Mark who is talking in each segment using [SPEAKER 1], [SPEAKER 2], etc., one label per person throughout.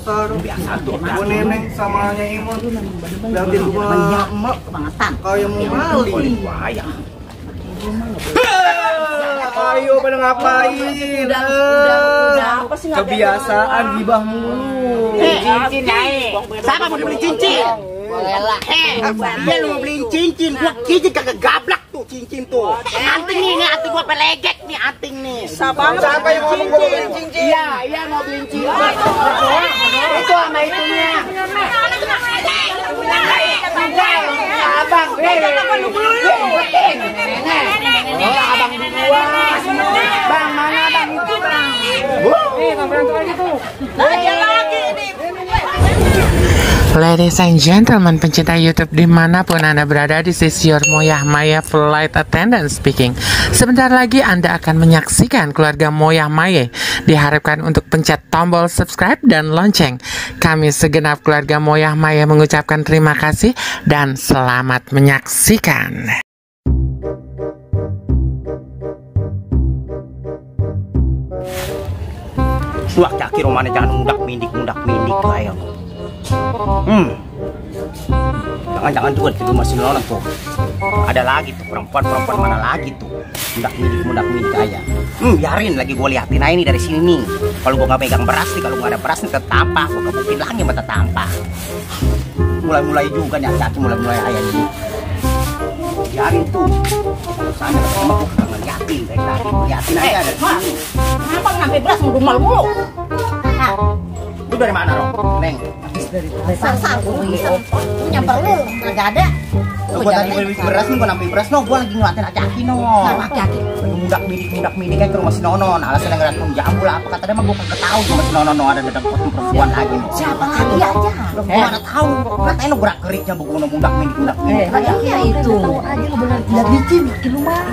[SPEAKER 1] Pasar.
[SPEAKER 2] Biasa tuh.
[SPEAKER 1] Gua Neneng sama Nyai Imon. Liatin gua emak kayak mau maling.
[SPEAKER 2] Bahaya.
[SPEAKER 1] Ayo pada ngapain?
[SPEAKER 3] Udah, apa sih nggak
[SPEAKER 1] kebiasaan gibah mulu.
[SPEAKER 2] Cincin naik. Siapa mau beli cincin? Dia lu mau beliin cincin, gua cincin kagak gablak tuh cincin tuh. Anting nih, anting gua pelegek nih, anting nih.
[SPEAKER 3] Siapa
[SPEAKER 1] yang mau beli cincin?
[SPEAKER 2] Iya mau beliin cincin. Itu sama itunya. Abang, kenapa lu beli? Abang dua. Bang, mana bang itu bang? Ngapain lagi tuh?
[SPEAKER 3] Aja lagi ini.
[SPEAKER 4] Ladies and gentlemen, pencinta YouTube dimanapun Anda berada, this is your Moyah Maya Flight Attendant speaking. Sebentar lagi Anda akan menyaksikan keluarga Moyah Maya. Diharapkan untuk pencet tombol subscribe dan lonceng. Kami segenap keluarga Moyah Maya mengucapkan terima kasih dan selamat menyaksikan.
[SPEAKER 2] Suak kaki romane jangan mundak mindik ayo. Jangan juga itu masih nonton tuh. Ada lagi tuh perempuan mana lagi tuh mundak mindik aja. Biarin lagi gue liatin aja nih dari sini nih. Kalau gue nggak pegang beras nih, kalau nggak ada beras nih tertampah, gue kebukin lagi mata tampah. Mulai juga nih hati mulai ayah ini. Biarin tuh. Sana ketemu gue nggak ngeliatin dari tadi, liatin aja dari sini.
[SPEAKER 3] Kenapa ngambil beras ngedumel mulu?
[SPEAKER 2] Lu dari mana, Rom? Neng?
[SPEAKER 3] Sar, gue nyamper lu, nggak ada.
[SPEAKER 2] Gue tadi beli beras nih, gue nambahin beras, no. Gue lagi ngeliatin aki-aki, no.
[SPEAKER 3] Aki-aki.
[SPEAKER 2] Mundak mindik kayak ke rumah si Nonon. Alasannya ngeliat pun jambu lah. Apa kata dia mah gue kagak tahu rumah si Nonon, no. Ada perempuan lagi, no.
[SPEAKER 3] Siapa kali aja?
[SPEAKER 2] Gue mana tahu. Katanya lo gerak geriknya beguna mundak mindik.
[SPEAKER 3] Iya itu. Aja lu bener tidak licin, bikin rumah.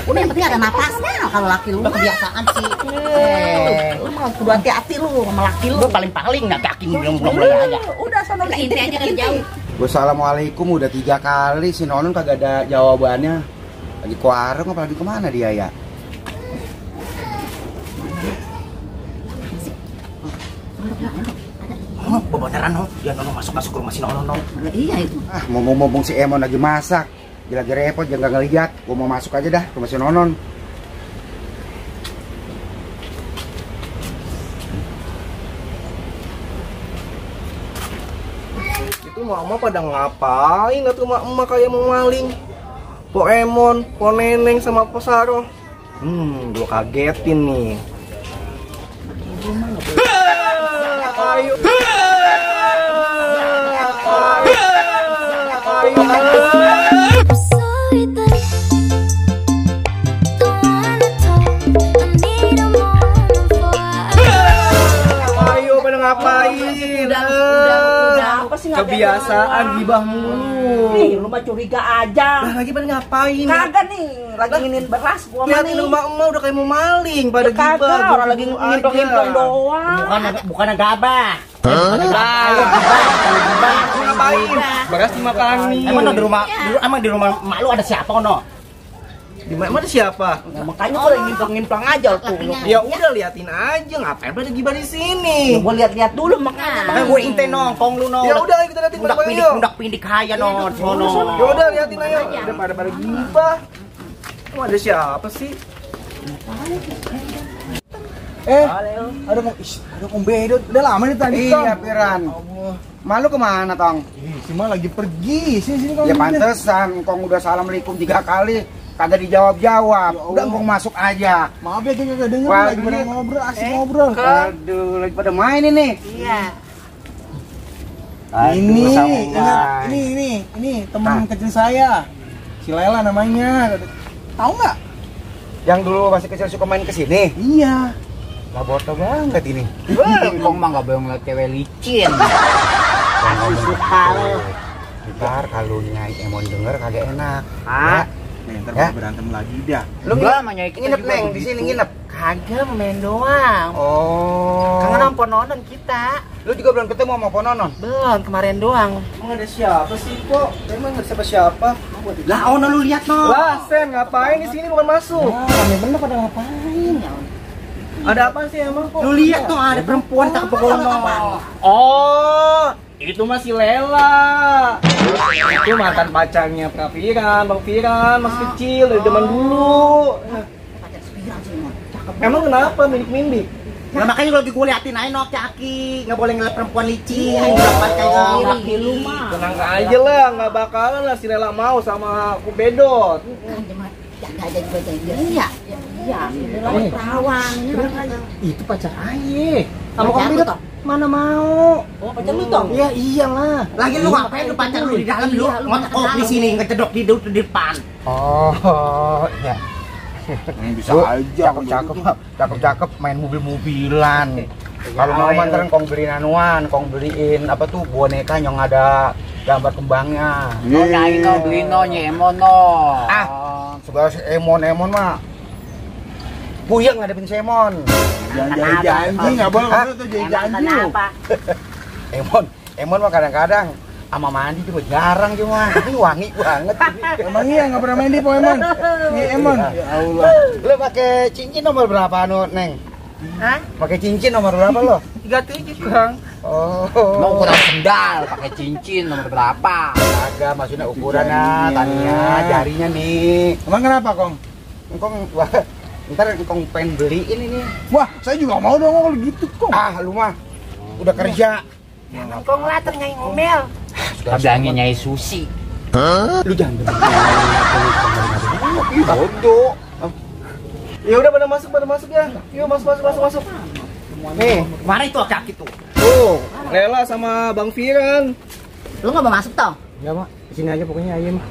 [SPEAKER 3] Udah yang penting ada napasnya kalau laki lu.
[SPEAKER 2] Udah kebiasaan sih.
[SPEAKER 3] Lu mah kudu hati-hati lu sama laki lu.
[SPEAKER 2] Gue paling nggak kaki mulai aja.
[SPEAKER 3] Udah sono ini aja kan jauh.
[SPEAKER 5] Wassalamualaikum udah 3 kali si Nonon kagak ada jawabannya. Lagi ke warung apa lagi kemana dia ya?
[SPEAKER 2] Oh, beneran no, dia Nonon masuk ke rumah si Nonon no.
[SPEAKER 3] Iya itu.
[SPEAKER 5] Ngomong si Emon lagi masak, dia lagi repot, jangan ngeliat. Gua mau masuk aja dah ke rumah si Nonon.
[SPEAKER 1] Itu mama pada ngapain tuh emak kayak mau maling? Po Emon, Po Neneng sama Po Saro. Gua kagetin nih. Ayo. Ayo pada ngapain?
[SPEAKER 3] Udah, apa sih nggak
[SPEAKER 1] kebiasaan gibah mulu.
[SPEAKER 3] Nih, lu mah curiga aja.
[SPEAKER 1] Lah lagi pada ngapain?
[SPEAKER 3] Kagak nih, lagi nginin beras gua mah nih.
[SPEAKER 1] Liatin emak udah kayak mau maling pada gibah.
[SPEAKER 3] Kagak, orang lagi ngimplang doang.
[SPEAKER 2] Bukan gabah.
[SPEAKER 1] Ngapain? Beras dimakan nih.
[SPEAKER 2] Emang di rumah mak lu ada siapa no?
[SPEAKER 1] Di mana siapa?
[SPEAKER 3] Nah, makanya gua lagi ngimplang aja tuh.
[SPEAKER 1] Ya udah liatin aja, ngapain pada gibah di sini?
[SPEAKER 3] Gua lihat-lihat dulu makanya.
[SPEAKER 2] Makanya gue inte nongkong lu no.
[SPEAKER 1] Ya udah kita liatin bareng-bareng.
[SPEAKER 2] Mundak pindik kaya no.
[SPEAKER 1] Ya udah liatin aja. Udah pada gibah. Emang ada siapa sih?
[SPEAKER 5] Ada Om Bedot. Udah lama nih tadi. Iya, Piran. Malu kemana, Tong?
[SPEAKER 1] Si Ma lagi pergi. Sini
[SPEAKER 5] Ya pantesan, Kong udah assalamualaikum 3 kali. Kagak dijawab-jawab. Udah Kong masuk aja.
[SPEAKER 1] Maaf ya, kita gak denger.
[SPEAKER 5] Lagi
[SPEAKER 1] pada
[SPEAKER 5] nih.
[SPEAKER 1] ngobrol, asik ngobrol.
[SPEAKER 5] Aduh, lagi pada main ini.
[SPEAKER 3] Iya.
[SPEAKER 1] Ini teman kecil saya. Si Lela namanya. Tahu nggak?
[SPEAKER 5] Yang dulu masih kecil suka main kesini.
[SPEAKER 1] Iya.
[SPEAKER 5] Lah boto banget ini.
[SPEAKER 2] Kong mah gak boleh ngeliat cewek licin.
[SPEAKER 3] Suka lu.
[SPEAKER 5] Ntar kalau Nyai Emon denger kagak enak.
[SPEAKER 1] Ntar
[SPEAKER 5] Ya?
[SPEAKER 1] berantem lagi dah.
[SPEAKER 5] Lu
[SPEAKER 2] Enggak, sama Nyai kita
[SPEAKER 5] nginep
[SPEAKER 2] juga
[SPEAKER 5] Neng di
[SPEAKER 2] begitu.
[SPEAKER 5] sini nginep.
[SPEAKER 2] Kagak main doang.
[SPEAKER 5] Oh.
[SPEAKER 2] Kangen sama Pononon kita.
[SPEAKER 5] Lu juga belum ketemu sama Pononon?
[SPEAKER 2] Belum, kemarin doang.
[SPEAKER 1] Emang ada siapa sih kok? Emang ada siapa-siapa?
[SPEAKER 2] Lah, ono lu lihat no.
[SPEAKER 1] Lah, Sen ngapain di sini bukan masuk?
[SPEAKER 5] Rame bener pada ngapain?
[SPEAKER 1] Ada apa sih emang?
[SPEAKER 2] Lu lihat tuh ada perempuan cakep kono.
[SPEAKER 1] Oh, itu masih Lela. Itu mantan pacarnya Prafiran, Bang Firan, masih kecil dari zaman dulu. Emang kenapa mindik-mindik?
[SPEAKER 2] Nah makanya kalau gue liatin aja nok Caki, nggak boleh ngeliat perempuan licin, yang kayak
[SPEAKER 3] Laki lu mah.
[SPEAKER 1] Tenang aja lah, nggak bakalan lah si Lela mau sama aku bedot.
[SPEAKER 3] Jaga aja juga janjian. Iya, Lela perawan.
[SPEAKER 1] Itu pacar Aye. Sama
[SPEAKER 3] Pacar
[SPEAKER 1] kamu
[SPEAKER 3] lu,
[SPEAKER 1] bedot
[SPEAKER 3] Tong?
[SPEAKER 1] mana mau?
[SPEAKER 3] Oh, pacar lu Tong?
[SPEAKER 1] Iya iyalah.
[SPEAKER 2] lagi lu ngapain lu pacar lu di dalam lu
[SPEAKER 3] Iya, lu
[SPEAKER 2] ngotot di sini ngecedok di depan.
[SPEAKER 5] Oh, iya.
[SPEAKER 6] Bisa
[SPEAKER 5] Bu,
[SPEAKER 6] aja.
[SPEAKER 5] cakep main mobil-mobilan. Kalau mau manteran kong beliin anuan, kong beliin apa tuh boneka yang ada gambar kembangnya.
[SPEAKER 6] Nyai no beli no nyemon no.
[SPEAKER 5] Sebagai si Emon mah puyeng ngadepin si Emon.
[SPEAKER 6] Janji nggak boleh ngomong tuh janji lu.
[SPEAKER 5] Emon mah kadang-kadang sama mandi cuma jarang cuma, tapi wangi banget.
[SPEAKER 6] Emang iya nggak pernah mandi po Emon. Iya Emon.
[SPEAKER 5] Ya Allah. Lu pakai cincin nomor berapa anu, Neng?
[SPEAKER 1] Hah?
[SPEAKER 5] Pakai cincin nomor berapa lo?
[SPEAKER 1] 37, Kang.
[SPEAKER 5] Oh.
[SPEAKER 6] Mau ukuran sendal pakai cincin nomor berapa?
[SPEAKER 5] Agak maksudnya ukurannya, taninya, jarinya nih.
[SPEAKER 6] Emang kenapa Kong?
[SPEAKER 5] Engkong wah, ntar engkong pengen beliin ini.
[SPEAKER 6] Wah saya juga mau dong kalau gitu Kong.
[SPEAKER 5] Lu mah udah kerja.
[SPEAKER 1] Kong latar nyai ngomel.
[SPEAKER 6] Bilangin Nyai Susi.
[SPEAKER 5] Lu jangan bodoh.
[SPEAKER 1] Ya udah pada masuk ya. Yuk masuk. Nih,
[SPEAKER 2] Mari tuh Caki tuh.
[SPEAKER 1] tuh, Lela sama Bang Firan.
[SPEAKER 3] Lu nggak mau masuk Tong?
[SPEAKER 1] Ya, Mak. Sini aja pokoknya aja, Mak.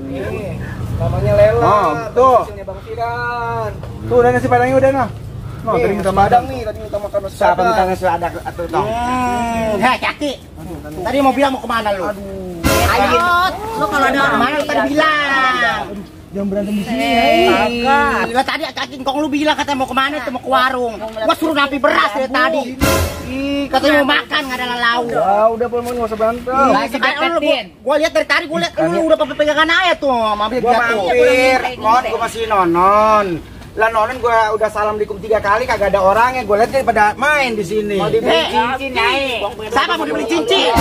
[SPEAKER 1] Nih, namanya Lela.
[SPEAKER 6] Tuh.
[SPEAKER 1] Hasilnya Bang Firan.
[SPEAKER 6] Tuh udah nasi padangnya udah no. No
[SPEAKER 1] Nih,
[SPEAKER 6] tadi minta
[SPEAKER 1] padang
[SPEAKER 6] madang.
[SPEAKER 1] nih, tadi minta makan nasi
[SPEAKER 5] Siapa
[SPEAKER 1] padang.
[SPEAKER 5] minta nasi ada atau tong?
[SPEAKER 2] Hei Caki, tadi mau bilang mau kemana lu?
[SPEAKER 3] Ayo, lu kalau ada
[SPEAKER 2] Kemana lu tadi bilang?
[SPEAKER 6] Jangan berantem di sini.
[SPEAKER 2] Lah tadi Caki kong lu bilang katanya mau kemana tuh mau ke warung. Gua suruh napi beras dari tadi. Ih, katanya mau makan nggak ada lauk.
[SPEAKER 1] Ya udah Pon, nggak usah berantem.
[SPEAKER 2] Gua lihat dari tadi gua lihat lu udah pegangan aja tuh mampir
[SPEAKER 5] Gua
[SPEAKER 2] jatuh.
[SPEAKER 5] mampir, gua masih nonon. Lah nonon gua udah assalamualaikum 3 kali kagak ada orangnya. Gua lihat dia pada main di sini.
[SPEAKER 2] Mau dibeli cincin Nyai. Siapa mau dibeli cincin?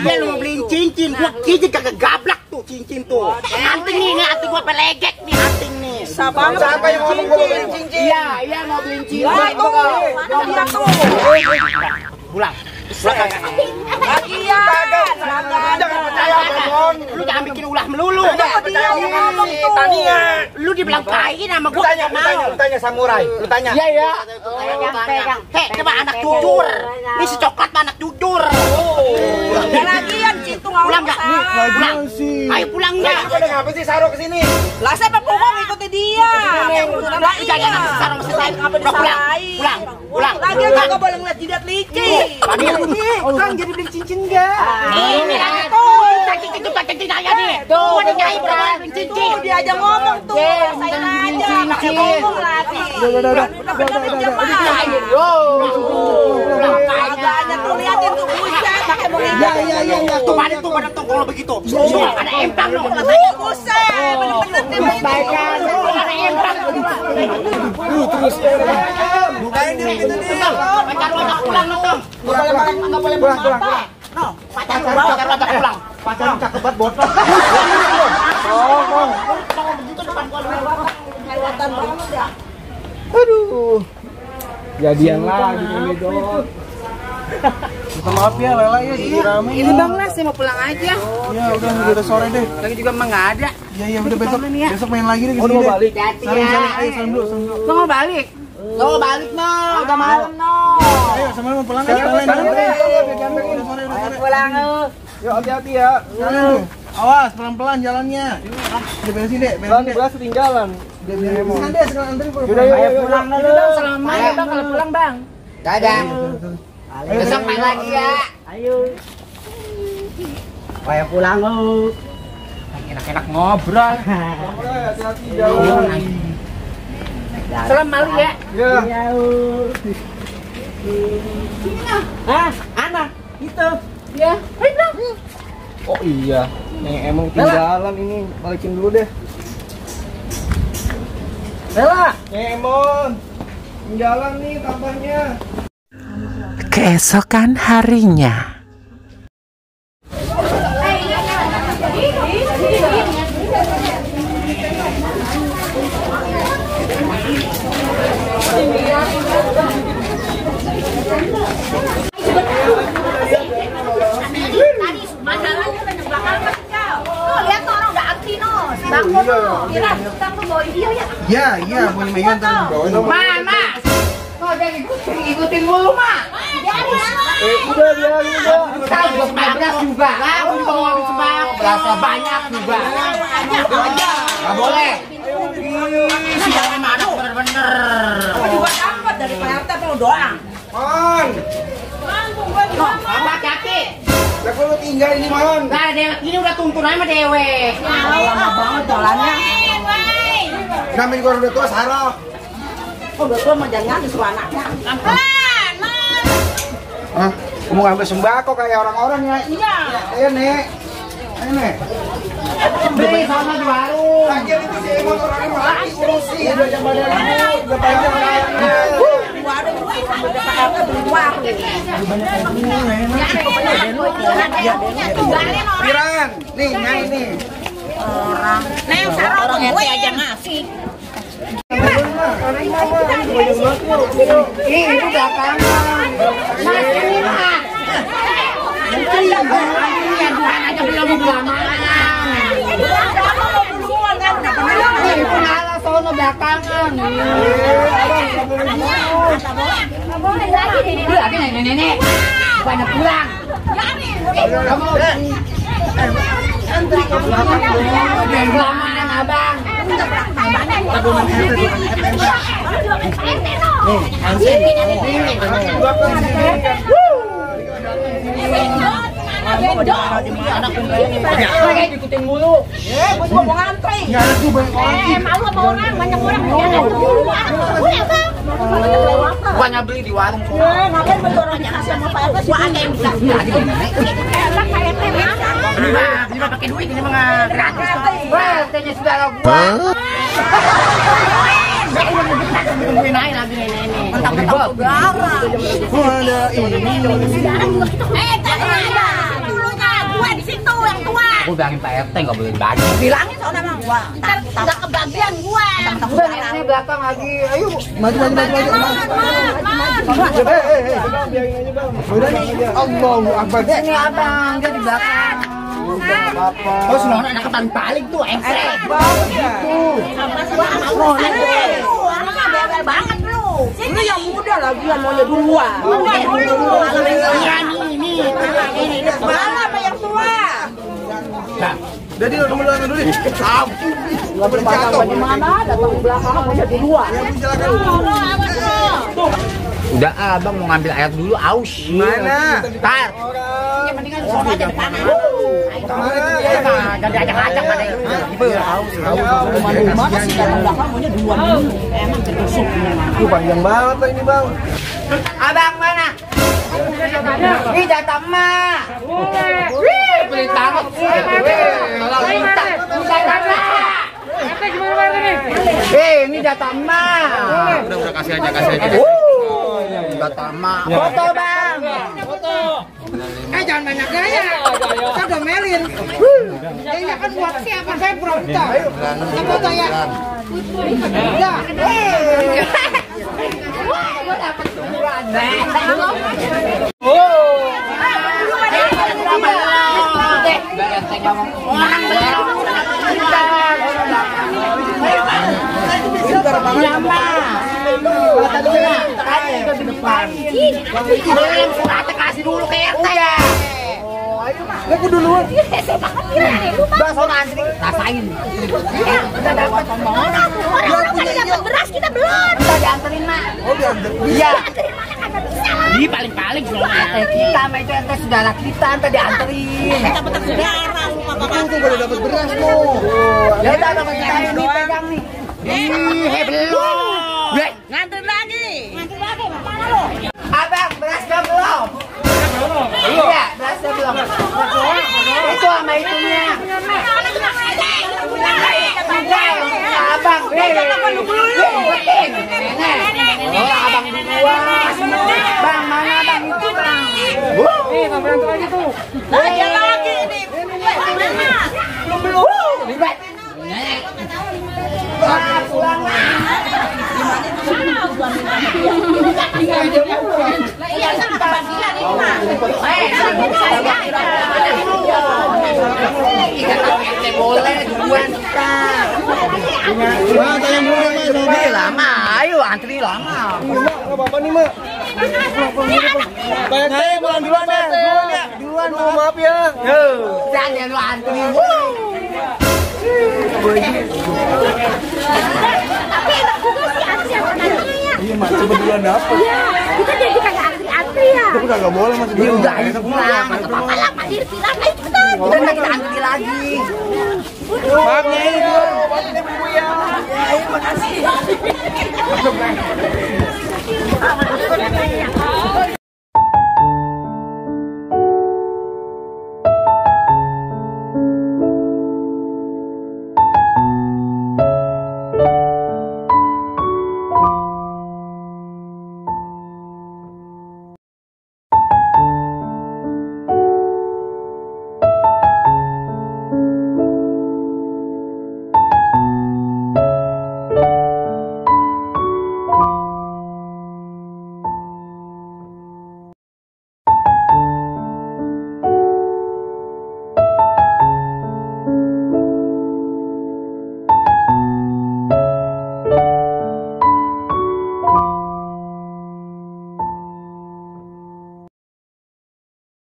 [SPEAKER 2] Dia lu mau beliin cincin, gua cincin kagak gablak tuh cincin tuh. Anting nih, anting gua pelegek nih anting nih.
[SPEAKER 5] Siapa yang ngomong gua beliin cincin?
[SPEAKER 2] Iya mau beliin cincin. Pulang.
[SPEAKER 5] Jangan percaya Emon.
[SPEAKER 2] Lu jangan bikin ulah melulu. Lu dibilangkain sama gua.
[SPEAKER 5] Lu tanya samurai. Lu tanya.
[SPEAKER 2] Iya. Hei, coba anak jujur. Ini si coklat mah anak jujur.
[SPEAKER 7] Lagian situ nggak
[SPEAKER 2] Pulang nggak?
[SPEAKER 7] usah.
[SPEAKER 2] Pulang. Ayo pulang nggak?
[SPEAKER 5] Lu udah ngapain sih Saro kesini?
[SPEAKER 7] Lah saya pokoknya ikuti dia. Lah
[SPEAKER 2] Jangan sarung selesai. Pulang.
[SPEAKER 7] Lagian nggak boleh ngeliat jidat licin.
[SPEAKER 1] Kang jadi beli cincin enggak?
[SPEAKER 2] Ini lagi tuh. Cincin aja nih. Gua Nyai berapa cincin.
[SPEAKER 7] Tuh dia aja ngomong tuh. Saya aja pakai ngomong lagi. Bener-bener dia mah. Agaknya tuh liatin tuh buset pakai begitu.
[SPEAKER 2] Iya. Tuh badan tuh kalau begitu. Ada empang loh.
[SPEAKER 7] Buset, bener-bener dia main.
[SPEAKER 2] Ada empang.
[SPEAKER 5] Bukain dia gitu dia.
[SPEAKER 2] Pacar lu tak pulang lu tuh. Enggak boleh
[SPEAKER 5] Pulang.
[SPEAKER 2] No, pacar lu pulang.
[SPEAKER 5] Pacar lu cakep banget botol.
[SPEAKER 1] Aduh. Jadian lagi ini, Dot.
[SPEAKER 6] Minta maaf ya Lela ya jadi rame.
[SPEAKER 7] Ini Bang Les, saya mau pulang aja.
[SPEAKER 6] Ya udah sore deh.
[SPEAKER 7] Lagi juga emang nggak ada.
[SPEAKER 6] Ya udah besok main lagi deh
[SPEAKER 1] Oh,
[SPEAKER 6] kesini
[SPEAKER 1] udah mau
[SPEAKER 6] deh.
[SPEAKER 1] balik.
[SPEAKER 6] Saling. Ayo salam dulu.
[SPEAKER 7] Lo mau balik?
[SPEAKER 2] Lo balik no.
[SPEAKER 7] Udah malam no.
[SPEAKER 6] Ayo sama mau pulang aja. Udah sore.
[SPEAKER 7] Pulang.
[SPEAKER 1] Yuk hati-hati ya.
[SPEAKER 6] Jalan tuh. Awas pelan-pelan jalannya. Udah beresin deh.
[SPEAKER 1] Beras ketinggalan.
[SPEAKER 6] Beresin deh sekarang antri
[SPEAKER 1] Yaudah, yuk, pulang
[SPEAKER 7] Ini Bang, selamat ya Bang kalau pulang Bang.
[SPEAKER 2] Dadah. Besok main lagi ya.
[SPEAKER 5] Kayak pulang lu.
[SPEAKER 2] Enak-enak ngobrol.
[SPEAKER 1] Hati-hati jauh.
[SPEAKER 7] Salam Mali ya.
[SPEAKER 1] Ya.
[SPEAKER 7] Ah, anak itu. Ya.
[SPEAKER 1] Oh iya. Nih emang tinggalan ini, balikin dulu deh. Bella, Emon, tinggalan nih tambahnya.
[SPEAKER 4] Keesokan harinya.
[SPEAKER 7] Masalahnya banyak belakang kan kau. Tuh lihat tuh orang udah antri no. Bangku tuh. Kira kita tuh bawa dia ya.
[SPEAKER 5] Iya, mau megang tadi bawain.
[SPEAKER 7] Mama. Kau jangan ikutin mulu, Ma.
[SPEAKER 1] Udah biarin udah.
[SPEAKER 7] Tahu gua nabrak juga. Aku juga mau habis sebab. Berasa banyak juga. Aja.
[SPEAKER 2] Gak boleh. Siangnya mana bener-bener.
[SPEAKER 7] Aku juga dapat dari PRT kalau doang.
[SPEAKER 1] Man,
[SPEAKER 7] No, apa hati?
[SPEAKER 1] lah kok lu tinggal ini Man?
[SPEAKER 7] Lah dewek ini udah tuntun aja sama dewek. Lama banget jalannya.
[SPEAKER 1] Namanya juga udah tua sarah.
[SPEAKER 7] Oh, udah tua mau jangan disuruh anaknya.
[SPEAKER 1] Hah? Mau ngambil sembako kayak orang-orang ya?
[SPEAKER 7] Iya.
[SPEAKER 1] Ayo Nek. Ayo Nek.
[SPEAKER 7] Beli sama di warung.
[SPEAKER 1] Lagian itu si Emon orangnya mati urusin. Udah jam badan udah panjang kayaknya.
[SPEAKER 7] Warung gue sampai ke PRT beli warung.
[SPEAKER 1] Piran, nih nyai nih.
[SPEAKER 7] Neng sarong gue aja ngasih.
[SPEAKER 1] Ini belakangan.
[SPEAKER 7] Aja belum kelamaan. Sono belakangan. Boleh lagi nenek. Banyak pulang. Kamu kelamaan abang. Ikutin mulu. Gue juga mau ngantri. Malu sama orang, banyak orang.
[SPEAKER 2] Bukannya beli di warung.
[SPEAKER 7] Ngapain beli orang jangan sama Pak RT. Gua ada yang bisa. Enak Pak RT mana?
[SPEAKER 2] Ini mah pakai duit, ini mah gratis.
[SPEAKER 7] RT-nya saudara gua.
[SPEAKER 2] Tungguin aja lagi nenek.
[SPEAKER 7] Mentang-mentang saudara.
[SPEAKER 1] Ada ini.
[SPEAKER 7] Sekarang juga kita. Ada. Dulunya gua di situ yang tua.
[SPEAKER 2] Aku bilangin Pak RT nggak boleh bagi.
[SPEAKER 7] Bilangin soalnya sama gua. Ntar nggak kebagian gua.
[SPEAKER 1] Ini belakang lagi. Ayo, maju. Biarin aja Bang. Udah aja. Allahu Akbar.
[SPEAKER 7] Ini abang, dia di belakang.
[SPEAKER 2] Oh, si Nona anak paling tuh, eksek.
[SPEAKER 7] Bebel banget lu. Lu yang muda lagi yang maunya duluan. Ini malah sama yang tua.
[SPEAKER 1] Jadi udah mulai dulu nih.
[SPEAKER 7] Enggak boleh jatuh. Gimana? Datang ke belakang maunya duluan.
[SPEAKER 2] Udah abang mau ngambil air dulu, aus.
[SPEAKER 1] Mana?
[SPEAKER 2] Tar.
[SPEAKER 7] Ya mendingan di sono aja depan.
[SPEAKER 2] Jadi ajak-ajak pada
[SPEAKER 7] Mana sih datang belakang maunya duluan dulu. Emang ketusuk.
[SPEAKER 1] Panjang banget ini Bang.
[SPEAKER 2] Abang mana? Ini jatah emak. Wih, pelit banget. Ini jatah emak. Udah kasih aja. Jatah emak. Foto bang. Foto.
[SPEAKER 7] Jangan banyak gaya. Kita udah melin. Ini kan buat siapa? Saya pronto. Foto ya. Udah. Wah, gua dapat tujuan.
[SPEAKER 2] Kasih dulu ke RT ya.
[SPEAKER 1] Aku duluan.
[SPEAKER 2] Bang, sono antri. Rasain.
[SPEAKER 7] Udah dapat omongan. Orang tadi dapat beras kita belum.
[SPEAKER 2] Udah dianterin, Mak.
[SPEAKER 1] Oh dianterin.
[SPEAKER 2] Iya.
[SPEAKER 7] Anterin mana kagak bisa lah.
[SPEAKER 2] Di paling-paling belum RT kita, sama itu RT saudara kita, ntar dianterin.
[SPEAKER 7] Dapat saudara lu apa-apa.
[SPEAKER 1] Tuh pada dapat beras tuh.
[SPEAKER 2] Ya udah, sama kita ini pegang nih. Belum.
[SPEAKER 7] Nganter lagi. Nganter lagi, mana lu?
[SPEAKER 2] Abang, berasnya belum? Iya, berasnya belum. Itu
[SPEAKER 7] sama itunya. Abang, abang duluan. Bang, mana abang itu bang? Lagi tuh. Lagi ini. Belum. Ribet. Pulang. Lama, ayo antri lama.
[SPEAKER 1] Nggak apa-apa nih, Mak. Banyak pulang duluan ya. Duluan, maaf ya.
[SPEAKER 7] Jangan lu antri.
[SPEAKER 3] Tapi enak juga sih antri sama nanya.
[SPEAKER 1] Iya, Mak, coba duluan apa?
[SPEAKER 3] Iya, kita jadi kayak antri-antri ya.
[SPEAKER 1] Itu udah nggak boleh masih
[SPEAKER 7] Ya udah, ayo pulang.
[SPEAKER 3] Apa lama di silang ayo cepetan.
[SPEAKER 7] Udah kita antri lagi.
[SPEAKER 1] Maaf nih, duluan.